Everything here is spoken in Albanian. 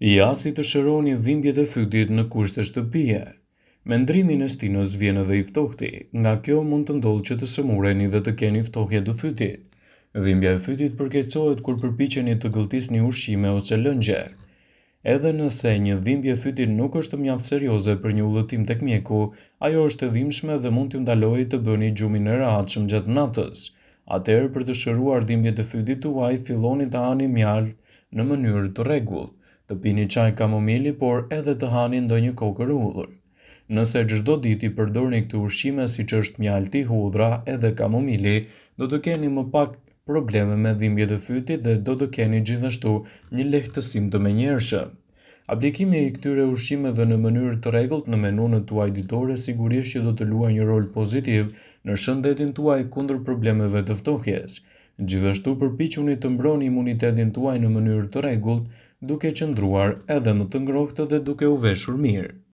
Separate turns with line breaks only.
Ja si të shëroni dhimbjet e fytit në kushte shtëpie. Me ndrimin e stinës vjen edhe i ftohti, nga kjo mund të ndodhë që të sëmureni dhe të keni ftohje të fytit. Dhimbja e fytit përkeqësohet kur përpiqeni të gëlltisni ushqime ose lëngje. Edhe nëse një dhimbje fyti nuk është mjaft serioze për një udhëtim tek mjeku, ajo është e dhimbshme dhe mund t'ju ndalojë të bëni gjumin e rehatshëm gjatë natës. Atëherë për të shëruar dhimbjet e fytit tuaj, filloni të hani mjaltë në mënyrë të rregullt, të pini çaj kamomili, por edhe të hani ndonjë kokërr hudhër. Nëse çdo ditë i përdorni këto ushqime siç është mjalti, hudhra edhe kamomili, do të keni më pak probleme me dhimbjet e fytit dhe do të keni gjithashtu një lehtësim të menjëhershëm. Aplikimi i këtyre ushqimeve në mënyrë të rregullt në menunë tuaj ditore sigurisht që do të luajë një rol pozitiv në shëndetin tuaj kundër problemeve të ftohjes. Gjithashtu përpiquni të mbroni imunitetin tuaj në mënyrë të rregullt, duke qëndruar edhe më të ngrohtë dhe duke u veshur mirë.